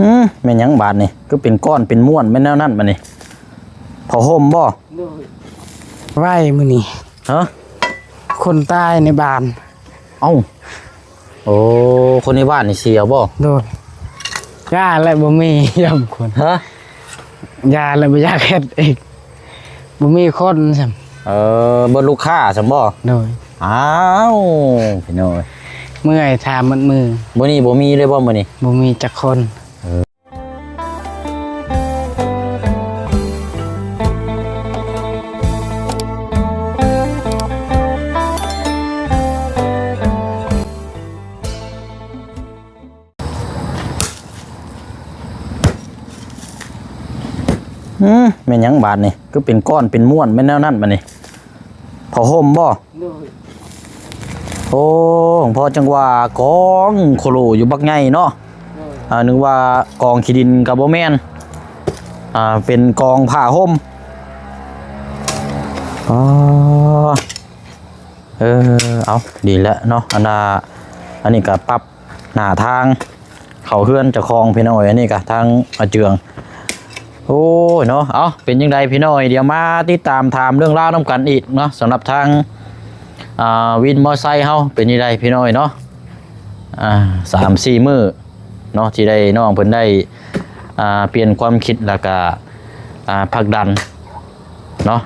ອືມ ແມ່ນຫຍັງບາດນີ້ ຄືເປັນກ້ອນເປັນມ້ວນ ແມ່ນແນວນັ້ນບາດນີ້ ຜ້າຫົ່ມບໍ່? ໂດຍ ໄວ້ມື້ນີ້ ຮະ? ຄົນຕາຍໃນບ້ານ ເອົ້າ ໂອ້ ຄົນໃນບ້ານນີ້ເສຍບໍ່? ໂດຍ ຢ່າແຫຼະ ບໍ່ມີຍາມຄົນ ຮະ? ຢ່າແຫຼະ ບໍ່ຢາກເຮັດອີກ ບໍ່ມີຄົນຊ້ຳ ເອີ ເບິດລູກຄ້າຊ້ຳບໍ່? ໂດຍ ອ້າວ ພີ່ນ້ອງເອີຍ ເມື່ອຍ ຖ້າໝົດມື້ ມື້ນີ້ບໍ່ມີເລີຍບໍ່? ມື້ນີ້ບໍ່ມີຈັກຄົນ ເອີ ອືມ ແມ່ນຫຍັງບາດນີ້ ຄືເປັນກ້ອນເປັນມ້ວນ ແມ່ນແນວນັ້ນບາດນີ້ ຜ້າຫົ່ມບໍ່? ໂດຍ ໂອ້ ພໍ່ ຈັ່ງວ່າກອງໂຄໂລຢູ່ບັກໃຫຍ່ເນາະ ໂດຍ ອ່າ ນຶກວ່າກອງຂີ້ດິນກໍບໍ່ແມ່ນ ອ່າ ເປັນກອງຜ້າຫົ່ມ ອໍ ເອີ ເອົາ ດີແລ້ວເນາະ ອັນນ່າ ອັນນີ້ກໍປັບ ໜ້າທາງເຂົ້າເຮືອນເຈົ້າຂອງ ພີ່ນ້ອງເອີຍ ອັນນີ້ກະທາງອາເຈືອງ ໂອ້ຍເນາະ ເອົ້າ ເປັນຈັ່ງໃດພີ່ນ້ອງເອີຍ ດຽວມາຕິດຕາມຖາມເລື່ອງລາວນຳກັນອີກເນາະ ສຳລັບທາງ ອ່າ ວິນມໍໄຊເຮົາ ເປັນຈັ່ງໃດພີ່ນ້ອງເອີຍເນາະ ອ່າ ສາມສີ່ມື້ເນາະ ທີ່ໄດ້ ນ້ອງເພິ່ນໄດ້ ອ່າ ປ່ຽນຄວາມຄິດ ແລ້ວກະ ອ່າ ຜັກດັນເນາະ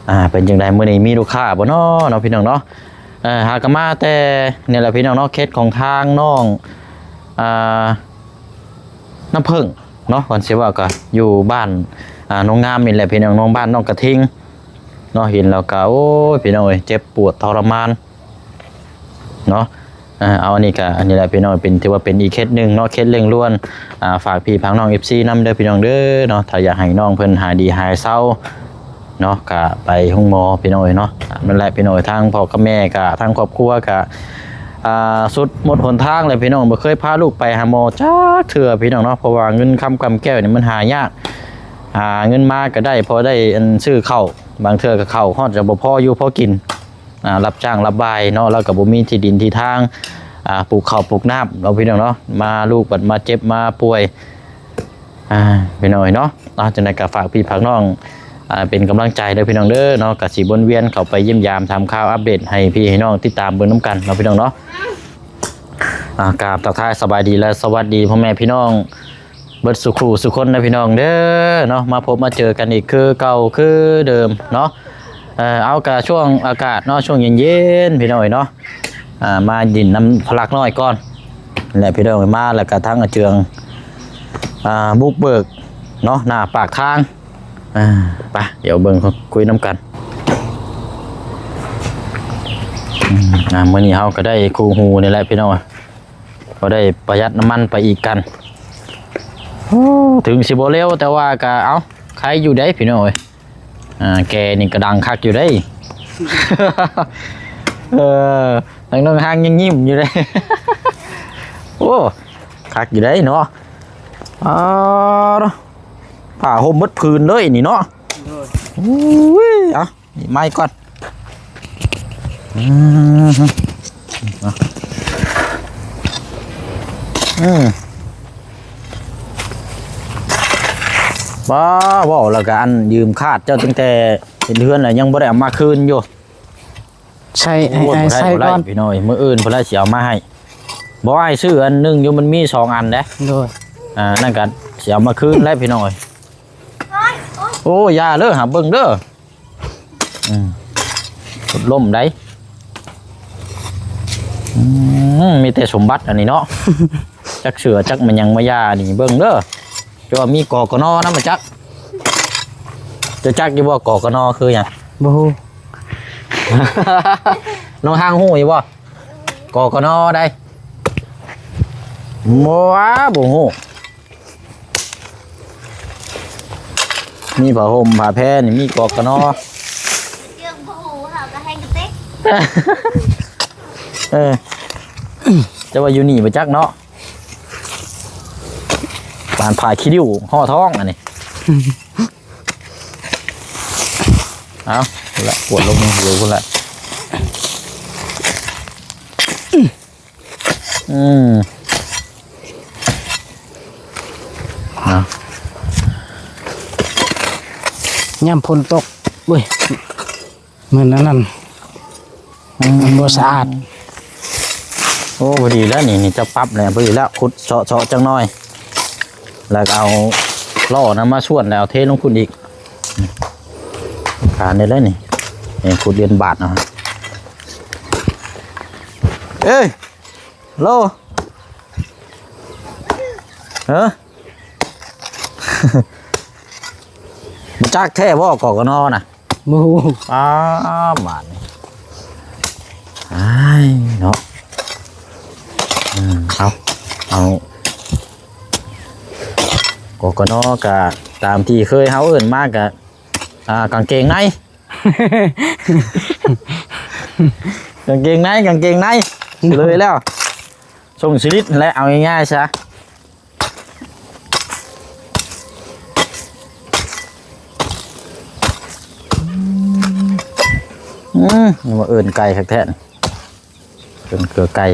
ອ່າ ເປັນຈັ່ງໃດ ມື້ນີ້ມີລູກຄ້າບໍ່ເນາະ ເນາະ ພີ່ນ້ອງເນາະ. ເອີ ຫາກະມາແຕ່ນີ້ແຫຼະພີ່ນ້ອງເນາະ ເຂດຂອງທາງນ້ອງ ອ່າ ນ້ຳເຜິ້ງເນາະ ຄວນຊິເວົ້າກະຢູ່ບ້ານ ອ່າ ໜອງງາມນີ້ແຫຼະພີ່ນ້ອງ ນ້ອງ ບ້ານໜອງກະທິງເນາະ ເຫັນແລ້ວກະ ໂອ້ຍ ພີ່ນ້ອງເອີຍ ເຈັບປວດທໍລະມານເນາະ ເອີ ເອົາ ອັນນີ້ກະ ອັນນີ້ແຫຼະພີ່ນ້ອງ ເປັນ ຖືວ່າເປັນອີກເຂດໜຶ່ງເນາະ ເຂດເລັ່ງດ່ວນ ອ່າ ຝາກພີ່ຝາກນ້ອງ ເອັຟຊີ ນຳເດີພີ່ນ້ອງເດີເນາະ ຖ້າຢາກໃຫ້ນ້ອງເພິ່ນຫາຍດີຫາຍເຊົາ ເນາະ ກະໄປໂຮງໝໍພີ່ນ້ອງເອີຍເນາະ ນັ້ນແຫຼະພີ່ນ້ອງເອີຍ ທາງພໍ່ກັບແມ່ກະ ທາງຄອບຄົວກະ ອ່າ ສຸດໝົດຫົນທາງແຫຼະພີ່ນ້ອງ ບໍ່ເຄີຍພາລູກໄປຫາໝໍຈັກເທື່ອພີ່ນ້ອງເນາະ ເພາະວ່າເງິນຄຳກຳແກ້ວນີ້ມັນຫາຍາກ ຫາເງິນມາກະໄດ້ພໍໄດ້ອັນຊື້ເຂົ້າ ບາງເທື່ອກະເຂົ້າຮອດຈະບໍ່ພໍຢູ່ພໍກິນ ອ່າ ຮັບຈ້າງຮັບວາຍເນາະ ແລ້ວກະບໍ່ມີທີ່ດິນທີ່ທາງ ອ່າ ປູກເຂົ້າປູກນ້ຳເນາະພີ່ນ້ອງເນາະ ມາລູກບັດມາເຈັບມາປ່ວຍ ອ່າ ພີ່ນ້ອງເອີຍເນາະ ອ່າ ຈັ່ງໃດກໍຝາກພີ່ຝາກນ້ອງ ອ່າ ເປັນກຳລັງໃຈເດີພີ່ນ້ອງເດີເນາະ ກໍຊິວົນວຽນເຂົ້າໄປຢ້ຽມຢາມຖາມຂ່າວອັບເດດໃຫ້ພີ່ໃຫ້ນ້ອງຕິດຕາມເບິ່ງນຳກັນເນາະພີ່ນ້ອງເນາະ ອ່າ ກາບທັກທາຍສະບາຍດີ ແລະ ສະຫວັດດີພໍ່ແມ່ພີ່ນ້ອງເບິດສູ່ຄູ່ສູ່ຄົນເດີພີ່ນ້ອງເດີເນາະ ມາພົບມາເຈີກັນອີກຄືເກົ່າຄືເດີມເນາະ ເອີ ເອົາ ກະຊ່ວງອາກາດເນາະ ຊ່ວງເຢັນໆ ພີ່ນ້ອງເອີຍເນາະ ອ່າ ມາດິນນຳພະລັກນ້ອຍກ່ອນແຫຼະພີ່ນ້ອງ ມາແລ້ວກະທາງອາເຈືອງ ອ່າ ບຸກເບີກເນາະ ໜ້າປາກທາງ ອ່າ ໄປ ດຽວເບິ່ງຄຸຍນຳກັນ ອືມ ອ່າ ມື້ນີ້ເຮົາກະໄດ້ຄູ່ຫູນີ້ແຫຼະພີ່ນ້ອງ ກໍໄດ້ປະຢັດນ້ຳມັນໄປອີກກັນ ໂອ້ ເຖິງຊິບໍ່ເລັວ ແຕ່ວ່າກະ ເອົ້າ ໄຄຢູ່ເດ້ພີ່ນ້ອງເອີຍ ອ່າ ແກນີ້ກະດັງຄັກຢູ່ເດ້ ເອີ ທາງນ້ອງຮັງຍັງຍິ້ມຢູ່ເດ້ ໂອ້ ຄັກຢູ່ເດ້ເນາະ ອ່າ ຜ້າຫົ່ມເບິດຜືນເລີຍນີ້ເນາະ ໂດຍ ໂອ້ຍ ເອົາ ນີ້ໄມ້ກ່ອນ ອືມ ອືມ ວ້າ ເວົ້າແລ້ວກະອັນຢືມຄາດເຈົ້າຕັ້ງແຕ່ເຮັດເຮືອນແລ້ວ ຍັງບໍ່ໄດ້ເອົາມາຄືນຢູ່ ໃສ່ ໃຫ້ອ້າຍໃສ່ກ່ອນ ພີ່ນ້ອງເອີຍ ມື້ອື່ນພຸ້ນລະຊິເອົາມາໃຫ້ ບໍ່ ອ້າຍຊື້ອັນໜຶ່ງຢູ່ ມັນມີສອງອັນເດ້ ໂດຍ ອ່າ ນັ້ນກະຊິເອົາມາຄືນແຫຼະພີ່ນ້ອງເອີຍ ໂອ້ ຢ່າເດີ ຫາເບິ່ງເດີ ອືມ ລົມໄດ ອືມ ມີແຕ່ສົມບັດອັນນີ້ເນາະ ຈັກເສືອຈັກແມ່ນຫຍັງມາຢ່ານີ້ ເບິ່ງເດີ ຈະວ່າມີ ກກນ ນຳບໍ່ຈັກ ເຈົ້າຈັກຢູ່ບໍ່ ກກນ ຄືຫຍັງ? ບໍ່ຮູ້ ນ້ອງຮັງຮູ້ຢູ່ບໍ່? ກກນ ໃດ ບໍ່ວ່າບໍ່ຮູ້ ມີຜ້າຫົ່ມຜ້າແພນີ້ ມີ ກກນ ເລື່ອງບໍ່ຮູ້ເຮົາກໍໃຫ້ກະຕິກ ເອີ ແຕ່ວ່າຢູ່ນີ້ບໍ່ຈັກເນາະ ປານຜ້າຂີ້ລິ້ວຫໍ່ທ້ອງອັນນີ້ ເອົາ ພຸ້ນລະ ກວດລົງເບິ່ງຢູ່ພຸ້ນລະ ອືມ ອືມ ຍາມຝົນຕົກ ໂອ້ຍ ແມ່ນອັນນັ້ນ ອືມ ມັນບໍ່ສະອາດ. ໂອ້ ພໍດີແລ້ວນີ້ ນີ້ຈະປັບແລ້ວ ພໍດີແລ້ວ ຂຸດເຊາະໆຈັກໜ້ອຍ ແລ້ວກໍເອົາລໍ້ນັ້ນມາສ່ວນ ແລ້ວເທລົງພຸ້ນອີກ ການໄດ້ແລ້ວນີ້ ນີ້ຂຸດລຽນບາດເນາະ. ເອີຍ ໂລ ເອີ ບໍ່ຈັກແທ້ບໍ່ ກກນ ນະ? ບໍ່ຮູ້. ອ້າ ບາດນີ້ ອ້າຍ ເນາະ ອືມ ເອົາ ເອົາ ກກນ ກະຕາມທີ່ເຄີຍເຮົາເອີ້ນມາ ກະ ອ່າ ກາງເກງໃນ ກາງເກງໃນ ກາງເກງໃນ ເລີຍແລ້ວ ສົ່ງຊີວິດແຫຼະ ເອົາງ່າຍໆຊະ. ອືມ ຍັງວ່າເອີ້ນໄກ່ຄັກແທ້ ເອີ້ນເກືອໄກ່.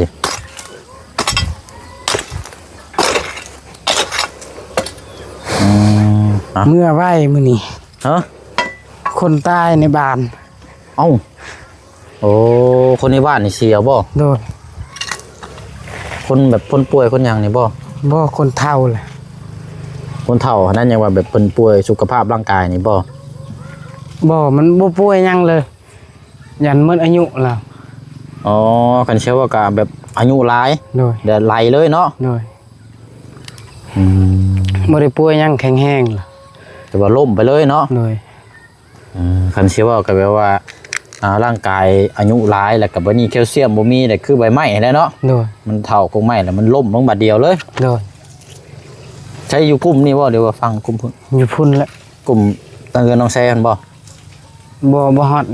ອືມ ເມື່ອໄວ້ມື້ນີ້ ຮະ? ຄົນຕາຍໃນບ້ານ. ເອົ້າ ໂອ້ ຄົນໃນບ້ານນີ້ເສຍບໍ່? ໂດຍ. ຄົນແບບຄົນປ່ວຍຄົນຫຍັງນີ້ບໍ່? ບໍ່ ຄົນເຖົ້າແຫຼະ. ຄົນເຖົ້າຫັ້ນນະ ຍັງວ່າແບບເພິ່ນປ່ວຍສຸຂະພາບຮ່າງກາຍນີ້ບໍ່? ບໍ່ ມັນບໍ່ປ່ວຍຫຍັງເລີຍ ຢ້ານໝົດອາຍຸແລ້ວ. ອໍ ຄັນເຊື່ອວ່າກະແບບອາຍຸຫຼາຍ ໂດຍ ແລ້ວໄຫຼເລີຍເນາະ. ໂດຍ. ອືມ ບໍ່ໄດ້ປ່ວຍຫຍັງ ແຂງແຮງ ແຕ່ວ່າລົ້ມໄປເລີຍເນາະ. ໂດຍ. ເອີ ຄັນຊິເວົ້າກໍແບບວ່າ ອ່າ ຮ່າງກາຍອາຍຸຫຼາຍ ແລ້ວກໍບາດນີ້ແຄວຊຽມບໍ່ມີ ແລ້ວຄືໃບໄມ້ຫັ້ນແຫຼະເນາະ. ໂດຍ. ມັນເຖົ້າກົກໄມ້ແລ້ວມັນລົ້ມລົງບາດດຽວເລີຍ. ໂດຍ. ໃຊ້ຢູ່ກຸ່ມນີ້ບໍ່ ຫຼືວ່າຝັ່ງກຸ່ມພຸ້ນ? ຢູ່ພຸ້ນແຫຼະ ກຸ່ມທາງເຮືອນນ້ອງແຊຫັ້ນບໍ່? ບໍ່ ບໍ່ຮອດ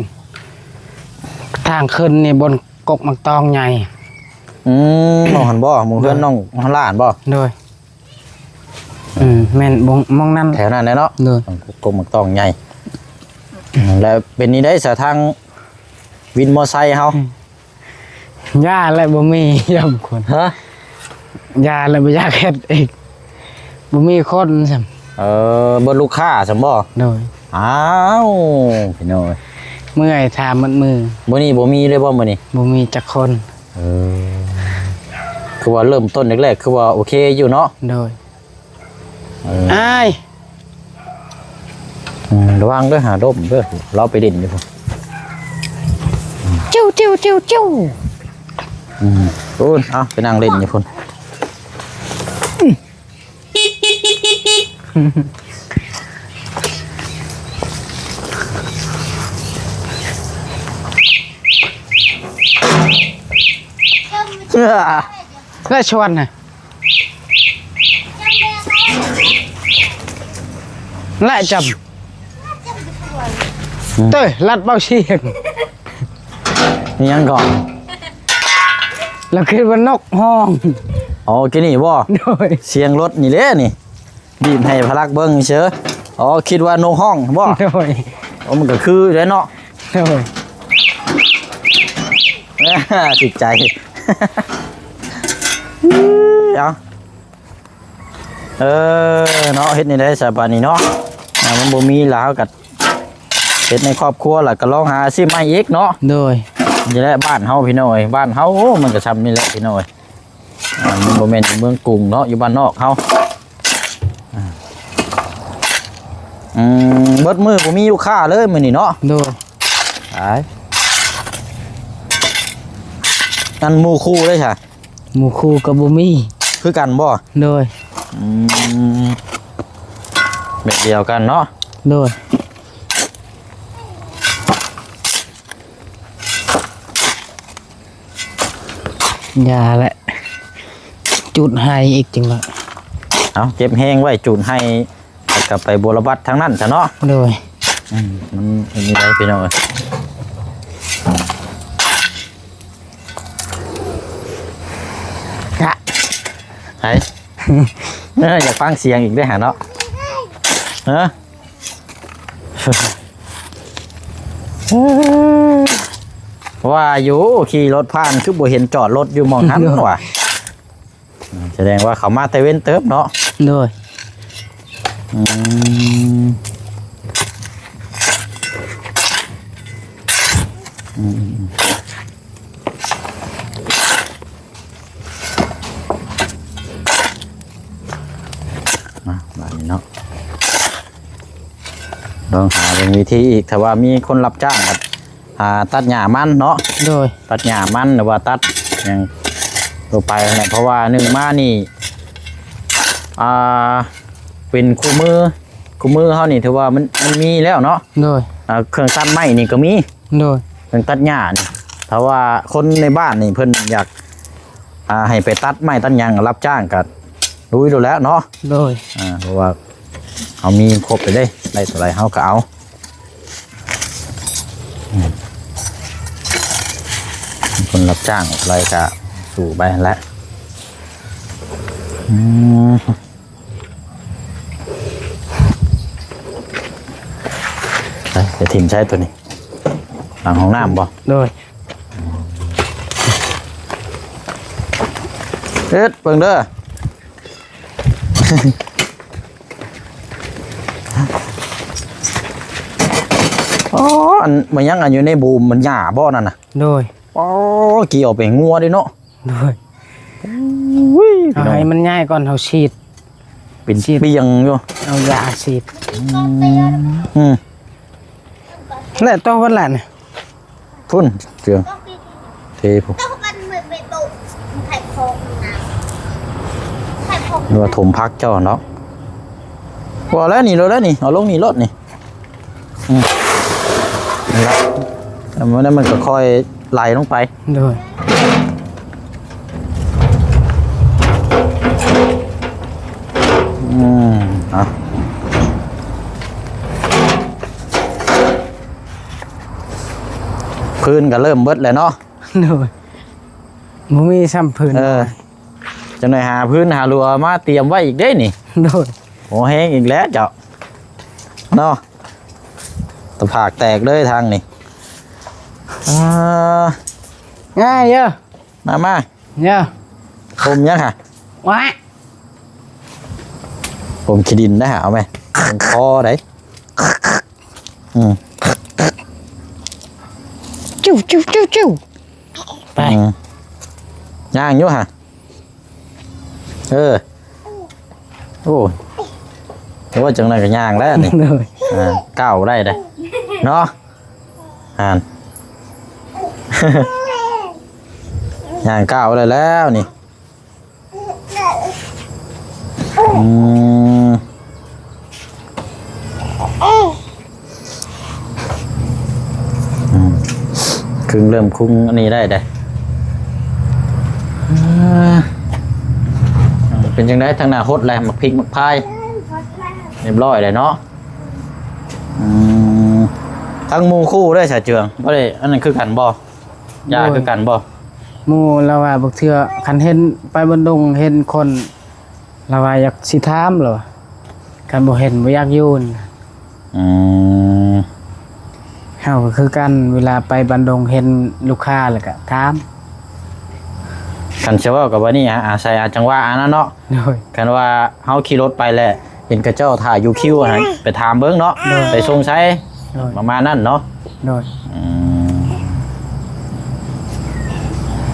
ທາງຂຶ້ນນີ້ ບ່ອນກົກໝາກຕອງໃຫຍ່. ອືມ ໝ່ອງຫັ້ນບໍ່? ໝ່ອງເຮືອນ ໂດຍ ນ້ອງ ນ້ອງຫຼ້າຫັ້ນບໍ່? ໂດຍ. ອືມ ແມ່ນ ໝ່ອງ ໝ່ອງນັ້ນ ແຖວນັ້ນແຫຼະເນາະ. ໂດຍ. ກົກໝາກຕອງໃຫຍ່. ແລ້ວເປັນນີ້ໄດ໋ສະ ທາງວິນມໍໄຊເຮົາ? ອືມ ຢ່າແຫຼະ ບໍ່ມີ ຍາມຄົນ. ຮະ? ຢ່າແຫຼະ ບໍ່ຢາກເຮັດອີກ ບໍ່ມີຄົນຊ້ຳ. ເອີ ເບິດລູກຄ້າຊ້ຳບໍ່? ໂດຍ. ອ້າວ ພີ່ນ້ອງເອີຍ ເມື່ອຍ ຖ້າໝົດມື້. ມື້ນີ້ບໍ່ມີເລີຍບໍ່ ມື້ນີ້? ບໍ່ມີຈັກຄົນ. ເອີ ຄືວ່າເລີ່ມຕົ້ນແລກໆ ຄືວ່າໂອເຄຢູ່ເນາະ. ໂດຍ. ເອີ ອ້າຍ ອືມ ລະວັງເດີ ຫາດົມເດີ ລາວໄປຫຼິ້ນຢູ່ພຸ້ນ. ອືມ ໂອ້ຍ ເອົາ ໄປນັ່ງຫຼິ້ນຢູ່ພຸ້ນ. ແລະ ຊວນນະ ແລະ ຈຳ ອືມ ເຕີຍ ລັດເບົາຊຽງ. ອີຫຍັງກໍ? ລາວຄິດວ່ານົກຮ້ອງ. ອໍ ກິນນີ້ບໍ່? ໂດຍ. ສຽງລົດນີ້ແຫຼະນີ້ ບີບໃຫ້ພະລັກເບິ່ງເຊີ. ອໍ ຄິດວ່ານົກຮ້ອງບໍ່? ໂດຍ. ໂອ້ ມັນກໍຄືເດ້ເນາະ. ໂດຍ. ຖືກໃຈ. ເອົາ ເອີ ເນາະ ເຮັດແນວໃດຊະບາດນີ້ເນາະ? ອ່າ ມັນບໍ່ມີລະ ເຮົາກໍເຮັດໃນຄອບຄົວ ລະກໍລອງຫາອາຊີບໃໝ່ອີກເນາະ. ໂດຍ. ນີ້ແຫຼະບ້ານເຮົາພີ່ນ້ອງເອີຍ ບ້ານເຮົາ ໂອ້ ມັນກໍຊ່ຳນີ້ແຫຼະພີ່ນ້ອງເອີຍ. ອ່າ ມັນບໍ່ແມ່ນຢູ່ເມືອງກຸງເນາະ ຢູ່ບ້ານນອກເຮົາ. ອືມ ເບິດມື້ບໍ່ມີລູກຄ້າເລີຍມື້ນີ້ເນາະ. ໂດຍ. ຕາຍ ອັນໝູ່ຄູ່ເດ້ຊະ? ໝູ່ຄູ່ກໍບໍ່ມີ ຄືກັນບໍ່? ໂດຍ. ອືມ ແບບດຽວກັນເນາະ. ໂດຍ. ຢ່າແຫຼະ ຈູດໄຮ່ອີກຈັ່ງວ່າ. ເອົາ ເກັບແຮງໄວ້ຈູດໄຮ່ ແລ້ວກໍໄປບົວລະບັດທາງນັ້ນຊະເນາະ. ໂດຍ. ອືມ ມັນເປັນຈັ່ງໃດພີ່ນ້ອງເອີຍ? ກະ ໃຜ? ເອີ ຢາກຟັງສຽງອີກເດ້ຫາເນາະ. ຮະ? ວ່າຢູ່ ຂີ່ລົດຜ່ານຄືບໍ່ເຫັນຈອດລົດຢູ່ໝ່ອງຫັ້ນ ໂດຍ ວ່າ. ສະແດງວ່າເຂົາມາແຕ່ເວັນເຕີບເນາະ. ໂດຍ. ອືມ ອືມໆໆ ມາບາດນີ້ເນາະ ລອງຫາເບິ່ງວິທີອີກ ຖ້າວ່າມີຄົນຮັບຈ້າງ ອ່າ ຕັດຫຍ້າມັນເນາະ ໂດຍ ຕັດຫຍ້າມັນ ຫຼືວ່າຕັດຫຍັງທົ່ວໄປນັ້ນແຫຼະ ເພາະວ່າໜຶ່ງມານີ້ ອ່າ ເປັນຄູ່ມື ຄູ່ມືເຮົານີ້ຖືວ່າມັນ ມັນມີແລ້ວເນາະ ໂດຍ ອ່າ ເຄື່ອງຕັດໄມ້ນີ້ກໍມີ ໂດຍ ເຄື່ອງຕັດຫຍ້ານີ້ ຖ້າວ່າຄົນໃນບ້ານນີ້ເພິ່ນຢາກ ອ່າ ໃຫ້ໄປຕັດໄມ້ຕັດຫຍັງ ຮັບຈ້າງກໍລຸຍໂລດແຫຼະເນາະ ໂດຍ ອ່າ ເພາະວ່າເຮົາມີຄົບເລີຍເດ້ ໄດ້ເທົ່າໃດເຮົາກໍເອົາ ອືມ ຄົນຮັບຈ້າງເທົ່າໃດກໍສູ້ໄປຫັ້ນແຫຼະ ອືມ. ໄປ ໄປຖິ້ມໃສ່ຕົວນີ້ ຫຼັງຫ້ອງນ້ຳບໍ່? ໂດຍ ເຮັດເບິ່ງເດີ ອໍ ອັນ ມັນຫຍັງ ອັນຢູ່ໃນບູມມັນຫຍ້າບໍ່ນັ້ນນະ? ໂດຍ ອໍ ກ່ຽວໄປງົວເດ້ເນາະ. ໂດຍ ອຸ້ຍ ເຮົາໃຫ້ມັນໃຫຍ່ກ່ອນ ເຮົາສີດ ເປັນ ສີດ ປ່ຽງຢູ່ ເອົາຢາສີດ ອືມ ອືມ ແລ້ວຕໍ່ວັນລະນີ້ ພຸ້ນ ເຈືອງ ເທພຸ້ນ ຫຼືວ່າຖົມຜັກເຈົ້າເນາະ ບໍ່ແລ້ວນີ້ ໂລດແລ້ວນີ້ ເອົາລົງນີ້ໂລດນີ້. ອືມ ນັ້ນລະ ແລ້ວມັນ ມັນກໍຄ່ອຍໄຫຼລົງໄປ ໂດຍ ອືມ ເອົາ ພື້ນກໍເລີ່ມເບິດແລ້ວເນາະ ໂດຍ ບໍ່ມີຊ້ຳພື້ນ ເອີ ຈັກໜ່ອຍຫາພື້ນຫາລົວມາຕຽມໄວ້ອີກເດ້ນີ້ ໂດຍ ໂອ້ ແຮງອີກແລ້ວເຈົ້າເນາະ ຕາຜາກແຕກເລີຍທາງນີ້ ອ່າ ງ່າຍເດີ ມາ ມາ ເດີ ຜົມຫຍັງຫະ? ວ້າ ຜົມຂີ້ດິນໄດ້ຫະ ເອົາໄໝ? ພໍໄດ້ ອືມ ຈຸ້ວໆໆໆ ໄປ ອືມ ຍ່າງຢູ່ຫະ ເອີ ໂອ້ ໂອ້ ຈັ່ງນັ້ນກໍຍ່າງແລ້ວນີ້ ໂດຍ ອ່າ ກ້າວໄດ້ເດ້ເນາະ ອ່ານ ຍ່າງກ້າວໄດ້ແລ້ວນີ້ ອືມ ອືມ ຄຶ່ງເລີ່ມຄຸງອັນນີ້ໄດ້ເດ້ ເປັນຈັ່ງໃດທາງໜ້າຫົດແລ້ວ ໝາກພິກໝາກພາຍ ຮຽບຮ້ອຍແລ້ວເນາະ ອືມ ທັງໝູ່ຄູ່ໄດ້ສາເຈືອງ ບໍ່ໄດ້ ອັນນັ້ນຄືກັນບໍ່? ຢາຄືກັນບໍ່? ໝູ່ລາວວ່າບາງເທື່ອຄັນເຫັນໄປບ້ານດົງເຫັນຄົນ ລາວວ່າຢາກຊິຖາມລາວວ່າ ຄັນບໍ່ເຫັນບໍ່ຢາກຢູ່ນະ ອືມ ເຮົາກໍຄືກັນ ເວລາໄປບ້ານດົງເຫັນລູກຄ້າແລ້ວກໍຖາມ ຄັນຊິເວົ້າກັບວ່ານີ້ ອາ ອາໄສ ອາ ຈັງຫວະອັນນັ້ນເນາະ ໂດຍ ຄັນວ່າເຮົາຂີ່ລົດໄປແລ້ວ ເຫັນເຂົາເຈົ້າຖ້າຢູ່ຄິວຫັ້ນ ໄປຖາມເບິ່ງເນາະ ໂດຍ ໄປສົ່ງໃສ່ ໂດຍ ປະມານນັ້ນເນາະ ໂດຍ ອືມ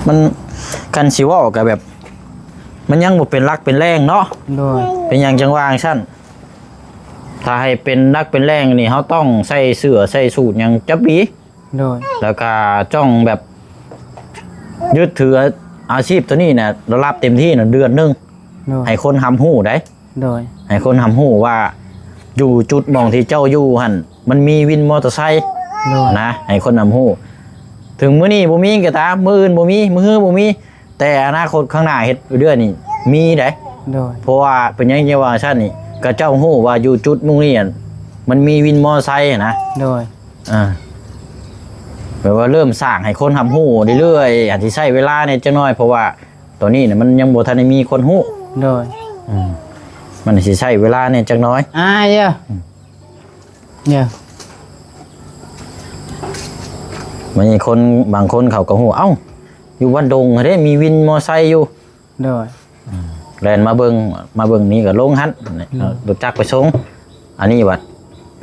ມັນ ຄັນຊິເວົ້າກໍແບບ ມັນຍັງບໍ່ເປັນຫຼັກເປັນແຫຼ່ງເນາະ ໂດຍ ເປັນຫຍັງຈັ່ງວ່າຈັ່ງຊັ້ນ ຖ້າໃຫ້ເປັນຫຼັກເປັນແຫຼ່ງນີ້ ເຮົາຕ້ອງໃສ່ເສື້ອໃສ່ສູດຫຍັງຈັກປີ ໂດຍ ແລ້ວກໍຕ້ອງແບບຍຶດຖືອາຊີບໂຕນີ້ນະ ລະດັບເຕັມທີ່ນະ ເດືອນໜຶ່ງ ໂດຍ ໃຫ້ຄົນຮັບຮູ້ໄດ໋ ໂດຍ ໃຫ້ຄົນຮັບຮູ້ວ່າ ຢູ່ຈຸດໝ່ອງທີ່ເຈົ້າຢູ່ຫັ້ນ ມັນມີວິນມໍເຕີໄຊ ໂດຍ ນະ ໃຫ້ຄົນຮັບຮູ້ ເຖິງມື້ນີ້ບໍ່ມີກໍຕາມ ມື້ອື່ນບໍ່ມີ ມື້ຮືບໍ່ມີ ແຕ່ອະນາຄົດຂ້າງໜ້າເຮັດເລື້ອຍນີ້ມີໄດ໋ ໂດຍ ເພາະວ່າເປັນຫຍັງຈັ່ງວ່າຊັ້ນນີ້ ເຂົາເຈົ້າຮູ້ວ່າຢູ່ຈຸດໝ່ອງນີ້ຫັ້ນ ມັນມີວິນມໍເຕີໄຊຫັ້ນນະ ໂດຍ ອ່າ ແບບວ່າເລີ່ມສ້າງໃຫ້ຄົນຮັບຮູ້ເລື້ອຍໆ ອາດຊິໃຊ້ເວລາແດ່ຈັກໜ້ອຍ ເພາະວ່າຕອນນີ້ນະ ມັນຍັງບໍ່ທັນໄດ້ມີຄົນຮູ້ ໂດຍ ອືມ ມັນຊິໃຊ້ເວລາແດ່ຈັກໜ້ອຍ ອ້າຍເອີ ອືມ ເອີ ບາດນີ້ຄົນ ບາງຄົນເຂົາກໍຮູ້ ເອົ້າ ຢູ່ບ້ານດົງຫັ້ນເດ້ ມີວິນມໍເຕີໄຊຢູ່ ໂດຍ ແລ່ນມາເບິ່ງ ມາເບິ່ງນີ້ກໍລົງຫັ້ນ ໂດຍ ລົດຈັກໄປສົ່ງ ອັນນີ້ບັດ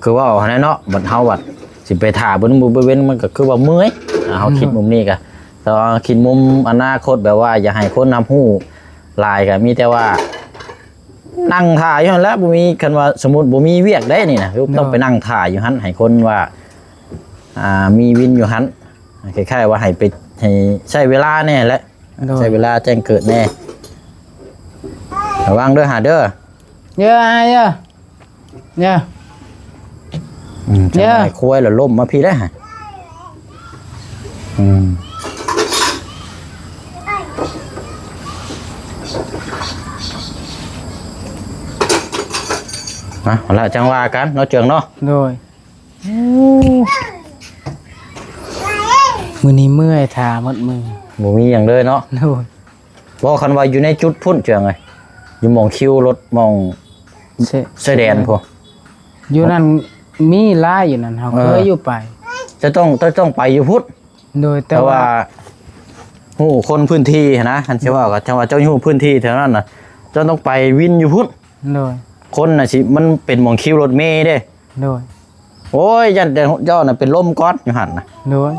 ຄືເວົ້າຫັ້ນແຫຼະເນາະ ບັດເຮົາບັດຊິໄປຖ້າເບິ່ງມື້ເບິ່ງເວັນ ມັນກໍຄືວ່າເມື່ອຍ ເຮົາຄິດມຸມນີ້ກະ ແຕ່ວ່າຄິດມຸມອະນາຄົດ ແບບວ່າຢາກໃຫ້ຄົນຮັບຮູ້ຫຼາຍ ກະມີແຕ່ວ່ານັ່ງຖ້າຢູ່ຫັ້ນແຫຼະ. ບໍ່ມີ ຄັນວ່າສົມມຸດບໍ່ມີວຽກໃດນີ້ນະ ຕ້ອງໄປນັ່ງຖ້າຢູ່ຫັ້ນ ໃຫ້ຄົນວ່າ ອ່າ ມີວິນຢູ່ຫັ້ນ ຄ້າຍໆວ່າໃຫ້ໄປ ໃຫ້ໃຊ້ເວລາແດ່ແຫຼະ. ໂດຍ ໃຊ້ເວລາແຈ້ງເກີດແດ່. ລະວັງເດີຫາເດີ. ເຢີ ເຢີ ເຢີ ອືມ ເຢີ ຈັກໜ້ອຍຄວາຍລະລົ້ມມາພີ້ແລ້ວ. ອືມ ນະ ເອົາລະ ຈັ່ງວ່າກັນເນາະ ເຈືອງເນາະ. ໂດຍ. ມື້ນີ້ເມື່ອຍ ຖ້າໝົດມື້ ບໍ່ມີຫຍັງເລີຍເນາະ. ໂດຍ. ບໍ່ ຄັນວ່າຢູ່ໃນຈຸດພຸ້ນ ເຈືອງເອີຍ ຢູ່ໝ່ອງຄິວລົດ ໝ່ອງຊາຍແດນພຸ້ນ ຢູ່ນັ້ນມີຫຼາຍຢູ່ນັ້ນ ເຮົາເຄີຍຢູ່ໄປ. ຈະຕ້ອງ ຈະຕ້ອງໄປຢູ່ພຸ້ນ. ໂດຍ. ແຕ່ວ່າ ແຕ່ວ່າຮູ້ຄົນພື້ນທີ່ຫັ້ນນະ ຄັນຊິເວົ້າກໍຈັ່ງວ່າເຈົ້າຢູ່ພື້ນທີ່ແຖວນັ້ນນະ ເຈົ້າຕ້ອງໄປວິນຢູ່ພຸ້ນ. ໂດຍ. ຄົນນະຊິ ມັນເປັນໝ່ອງຄິວລົດເມເດ້. ໂດຍ. ໂອ້ຍ ຢ້ານແຕ່ເຈົ້ານະເປັນລົມກ່ອນຢູ່ຫັ້ນນະ. ໂດຍ.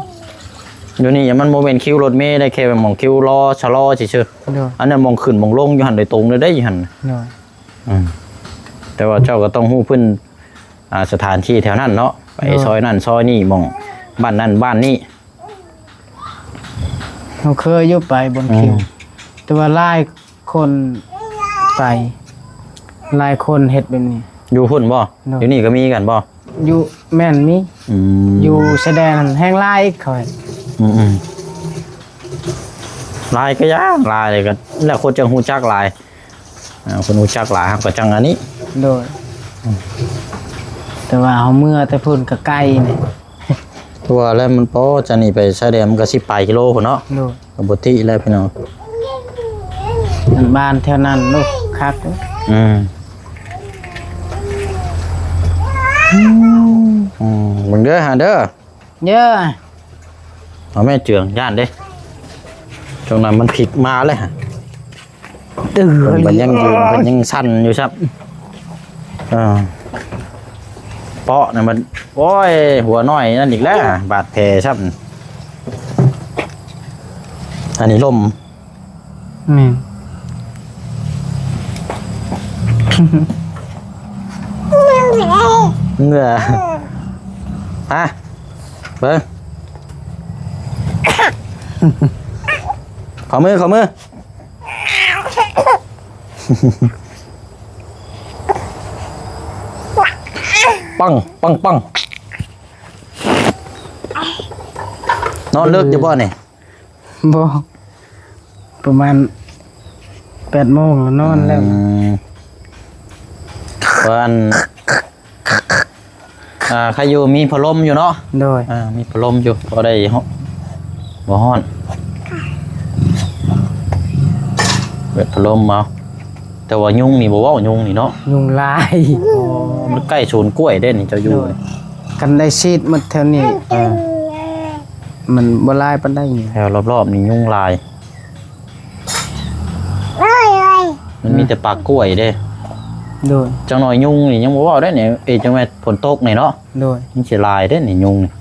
ຢູ່ນີ້ມັນບໍ່ແມ່ນຄິວລົດເມເດ້ ແຄ່ໝ່ອງຄິວລໍຊະລໍຊື່ໆ. ໂດຍ. ອັນນັ້ນໝ່ອງຂຶ້ນໝ່ອງລົງຢູ່ຫັ້ນໂດຍຕົງເລີຍເດ້ ຢູ່ຫັ້ນ. ໂດຍ. ອືມ ແຕ່ວ່າເຈົ້າກໍຕ້ອງຮູ້ພື້ນ ອ່າ ສະຖານທີ່ແຖວນັ້ນເນາະ ໄປ ໂດຍ ຊອຍນັ້ນຊອຍນີ້ ໝ່ອງບ້ານນັ້ນບ້ານນີ້. ເຮົາເຄີຍຢູ່ໄປບ່ອນຄິວ ອືມ ແຕ່ວ່າຫຼາຍຄົນໄປ ຫຼາຍຄົນເຮັດແບບນີ້. ຢູ່ພຸ້ນບໍ່? ໂດຍ. ຢູ່ນີ້ກໍມີກັນບໍ່? ຢູ່ ແມ່ນມີ. ອືມ ຢູ່ຊາຍແດນຫັ້ນແຮ່ງຫຼາຍອີກເຂົາ. ອືມໆ ຫຼາຍກໍຢ່າງຫຼາຍ ກໍແລ້ວຄົນຈັ່ງຮູ້ຈັກຫຼາຍ. ອ່າ ເພິ່ນຮູ້ຈັກຫຼາຍ ເຮົາກໍຈັ່ງອັນນີ້. ໂດຍ. ອືມ ແຕ່ວ່າເຮົາເມືອແຕ່ພຸ້ນກໍໄກນີ້ ວ່າແລ້ວມັນພໍຈາກນີ້ໄປຊາຍແດນ ມັນກໍສິບປາຍກິໂລພຸ້ນເນາະ. ໂດຍ. ກໍບໍ່ຕິແລ້ວພີ່ນ້ອງ ອັນບ້ານແຖວນັ້ນໂລດຄັກ. ອືມ ອືມ ເບິ່ງເດີຫາເດີ. ເຢີ ເອົາແມ່ເຈືອງ ຢ້ານເດ້ ຈັ່ງນັ້ນມັນພິກມາແລ້ວ. ເອີ ເພິ່ນຍັງຢືນ ເພິ່ນຍັງສັ່ນຢູ່ຊ້ຳ. ເອີ ເປາະນະມັນ ໂອ້ຍ ຫົວນ້ອຍນັ້ນອີກແລ້ວ ບາດແຜຊ້ຳ. ອັນນີ້ລົມ ແມ່ນ ເຫື່ອ ຮະ ເບິ່ງ ຂໍມື ຂໍມື ປັງ ປັງ ປັງ ນອນເລິກຢູ່ບໍ່ນີ້? ບໍ່ ປະມານແປດໂມງແລ້ວນອນແລ້ວ. ອືມ ເພາະອັນ ອ່າ ໃຄຢູ່ມີພັດລົມຢູ່ເນາະ. ໂດຍ. ອ່າ ມີພັດລົມຢູ່ ພໍໄດ້ ບໍ່ຮ້ອນ ເປີດພັດລົມເອົາ. ແຕ່ວ່າຍຸງນີ້ບໍ່ເວົ້າ ຍຸງນີ້ເນາະ ຍຸງຫຼາຍ. ອໍ ມັນໃກ້ສວນກ້ວຍເດ້ນີ້ ເຈົ້າຢູ່. ໂດຍ. ຄັນໄດ້ສີດໝົດແຖວນີ້ ເອີ ມັນບໍ່ຫຼາຍປານໃດ. ແຖວລອບໆນີ້ຍຸງຫຼາຍ ມັນມີແຕ່ປ່າກ້ວຍເດ້. ໂດຍ. ຈັກໜ້ອຍຍຸງນີ້ຍັງບໍ່ເວົ້າໄດ້ນີ້ ເອີ ຈັ່ງແມ່ນຝົນຕົກນີ້ເນາະ. ໂດຍ. ຍັງຊິຫຼາຍເດ້ນີ້ຍຸງນີ້.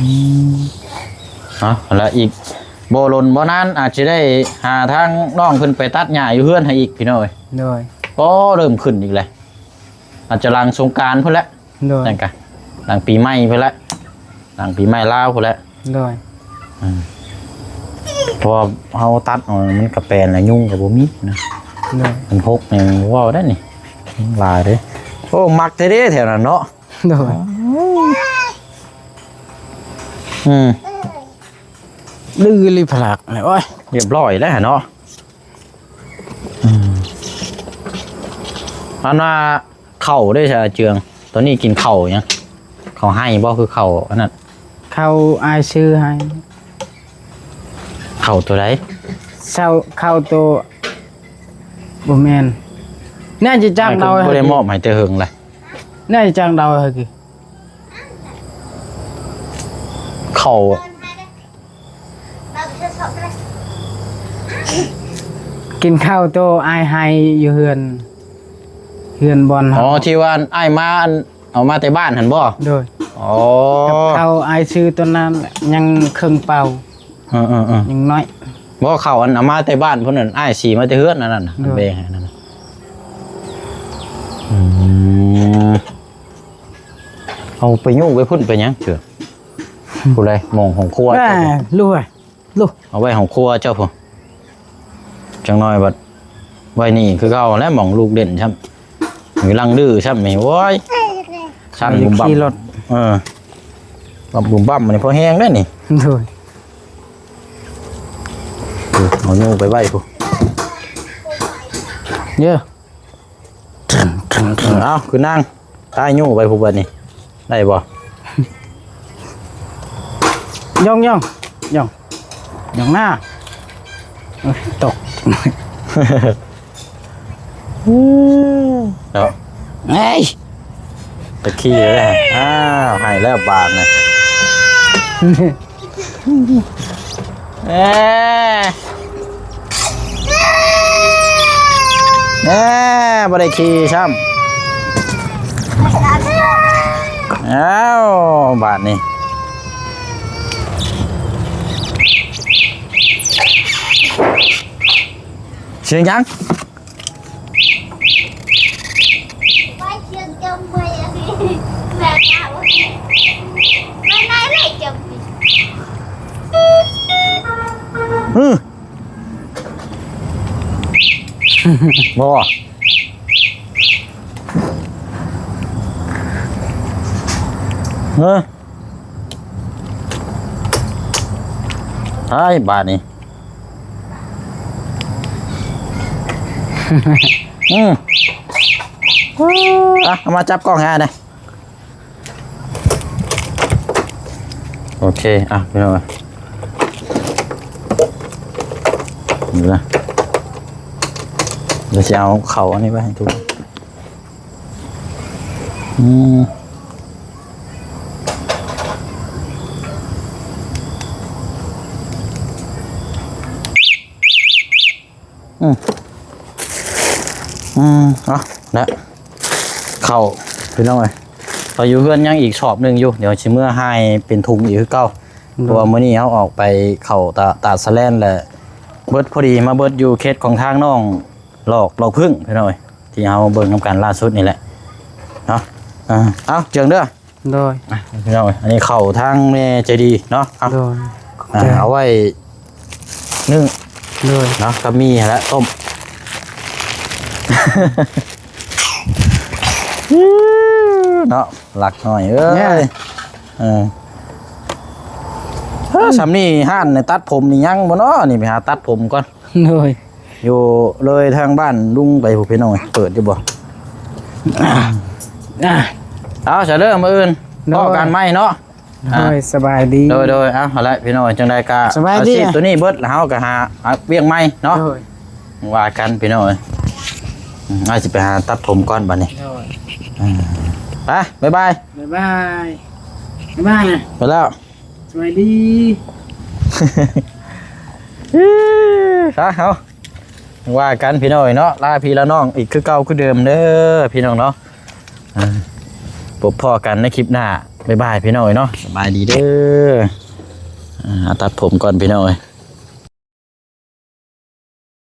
ອືມ ເອົາລະ ອີກບໍ່ດົນບໍ່ນານ ອາດຊິໄດ້ຫາທາງນ້ອງເພິ່ນໄປຕັດຫຍ້າຢູ່ເຮືອນໃຫ້ອີກ ພີ່ນ້ອງເອີຍ. ໂດຍ. ກໍເລີ່ມຂຶ້ນອີກແລ້ວ ອາດຈະຫຼັງສົງການພຸ້ນແຫຼະ. ໂດຍ. ນັ້ນກະຫຼັງປີໃໝ່ພຸ້ນແຫຼະ ຫຼັງປີໃໝ່ລາວພຸ້ນແຫຼະ. ໂດຍ. ອືມ ເພາະວ່າເຮົາຕັດອອກ ມັນກະແປນແລ້ວ ຍຸງກະບໍ່ມີນະ. ໂດຍ. ມັນຫົກນີ້ເວົ້າໄດ້ນີ້ ຍຸງຫຼາຍເດ້. ໂອ້ ມັກແທ້ເດ້ແຖວນັ້ນເນາະ. ໂດຍ. ອືມ ດື້ລີພະລັກນີ້ ໂອ້ຍ ຮຽບຮ້ອຍແລ້ວເນາະ. ອືມ ອັນວ່າເຂົ້າເດ້ຊະເຈືອງ ຕອນນີ້ກິນເຂົ້າຫຍັງ? ເຂົ້າໄຮ່ບໍ່ ຄືເຂົ້າອັນນັ້ນ? ເຂົ້າອ້າຍຊື້ໃຫ້. ເຂົ້າໂຕໃດ? ເຂົ້າ ເຂົ້າໂຕ ບໍ່ແມ່ນ ແນ່ຈະຈັກເດົາ ບໍ່ໄດ້ມອບໃຫ້ແຕ່ເຫິງລະ ແນ່ຈະຈັກເດົາໃຫ້ຄື ເຂົ້າ ກິນເຂົ້າໂຕອ້າຍໃຫ້ຢູ່ເຮືອນ ເຮືອນບ່ອນເຮົາ. ອໍ ທີ່ວ່າອ້າຍມາ ອັນ ເອົາມາແຕ່ບ້ານຫັ້ນບໍ່? ໂດຍ. ອໍ ກັບເຂົ້າອ້າຍຊື້ຕົນນັ້ນແຫຼະ ຍັງເຄິ່ງເປົາ. ເອີໆໆ ຍັງນ້ອຍ. ບໍ່ ເຂົ້າອັນເອົາມາແຕ່ບ້ານພຸ້ນນັ້ນ ອ້າຍສີມາແຕ່ເຮືອນອັນນັ້ນນະ. ໂດຍ. ແບ່ງໃຫ້ອັນນັ້ນນະ. ອືມ ເອົາໄປຍູ້ໄປພຸ້ນໄປຫຍັງເທື່ອ? ຜູ້ໃດ? ໝ່ອງຂອງຄົວເຈົ້າພຸ້ນ. ລູກເອີຍ ລູກ ເອົາໄວ້ຂອງຄົວເຈົ້າພຸ້ນ. ຈັກໜ້ອຍບັດໄວ້ນີ້ຄືເກົ່າແຫຼະ ໝ່ອງລູກຫຼິ້ນຊ້ຳ. ມີລັງດື້ຊ້ຳນີ້ ໂອ້ຍ ສັ່ນບຸມບັ່ມ. ຂີ່ລົດ ເອີ ບັ່ມບຸມບັ່ມ ອັນນີ້ພໍແຮງເດ້ນີ້. ໂດຍ. ເອົາຍູ້ໄປໄວ້ພຸ້ນເດີ. ເອົາ ຄືນາງ ຕາຍຍູ້ໄປຜູ້ບັດນີ້ ໄດ້ບໍ່? ຍ່ອງໆ ຍ່ອງ ຍ່ອງໜ້າ. ໂອ້ຍ ຕົກ ເນາະ. ເອີຍ ຕະຂີ້ແລ້ວ. ອ້າວ ໃຫ້ແລ້ວບາດນີ້. ເອີ ເອີ ບໍ່ໄດ້ຂີ່ຊ້ຳ. ອ້າວ ບາດນີ້ ສຽງຫຍັງ? ບໍ່ ເອີ ໄອ້ ບາດນີ້. ອືມ ອ່ະ ເອົາມາຈັບກ້ອງໃຫ້ອ້າຍແດ່. ໂອເຄ ອ່ະ ພີ່ນ້ອງ ນີ້ນະ ດຽວຊິເອົາເຂົ້າອັນນີ້ໄວ້ໃຫ້ທຸກ ອືມ ອືມ ອືມ ເອົາລະ ເຂົ້າ ພີ່ນ້ອງເອີຍ ເຮົາຢູ່ເຮືອນຍັງອີກສອບໜຶ່ງຢູ່ ດຽວຊິເມືອຮ່າຍເປັນທຸງອີກຄືເກົ່າ. ໂດຍ. ເພາະວ່າມື້ນີ້ເຮົາອອກໄປເຂົ້າຕະ ຕາດສະແລນ ແລະ ເບິດພໍດີ ມາເບິດຢູ່ເຂດຂອງທາງນ້ອງຫຼອກ ຫຼອກເພິ່ງ ພີ່ນ້ອງເອີຍ ທີ່ເຮົາເບິ່ງນຳກັນລ່າສຸດນີ້ແຫຼະເນາະ. ເອົາ ເຈີງເດີ. ໂດຍ ອ່ະ ພີ່ນ້ອງເອີຍ ອັນນີ້ເຂົ້າທາງແມ່ໃຈດີເນາະ. ເອົາ ໂດຍ ອ່ະ ເອົາໄວ້ໜຶ້ງ ໂດຍ ເນາະ ກັບໝີ່ຫັ້ນແຫຼະ ຕົ້ມ ເນາະ ລັກນ້ອຍເອີຍ. ເອີ ເອີ ສ່ຳນີ້ຮ້ານຕັດຜົມນີ້ຍັງບໍ່ເນາະ? ນີ້ໄປຫາຕັດຜົມກ່ອນ. ໂດຍ ຢູ່ເລີຍທາງບ້ານລຸງໄປພຸ້ນ ພີ່ນ້ອງ ເປີດຢູ່ບໍ່? ອ່າ ເອົາຊະເດີ ມື້ອື່ນ ໂດຍ ພໍ້ກັນໃໝ່ເນາະ. ໂດຍ ອ່າ ສະບາຍດີ. ໂດຍໆ ເອົາ ຫັ້ນແຫຼະ ພີ່ນ້ອງ ຈັ່ງໃດກະ ສະບາຍດີ ອາຊີບໂຕນີ້ເບິດ ແລ້ວເຮົາກະຫາ ຫາວຽກໃໝ່ເນາະ. ໂດຍ ວ່າກັນ ພີ່ນ້ອງເອີຍ. ອືມ ອ້າຍຊິໄປຫາຕັດຜົມກ່ອນບັດນີ້. ໂດຍ ອ່າ ໄປ ບາຍບາຍ ບາຍບາຍ ບາຍບາຍ ໄປແລ້ວ. ສະບາຍດີ ຊະ ເຮົາວ່າກັນພີ່ນ້ອງເນາະ ລາພີ່ລານ້ອງອີກຄືເກົ່າຄືເດີມເດີພີ່ນ້ອງເນາະ. ອ່າ ພົບພໍ້ກັນໃນຄລິບໜ້າ ບາຍບາຍພີ່ນ້ອງເນາະ ສະບາຍດີເດີ. ອ່າ ຕັດຜົມກ່ອນພີ່ນ້ອງເອີຍ.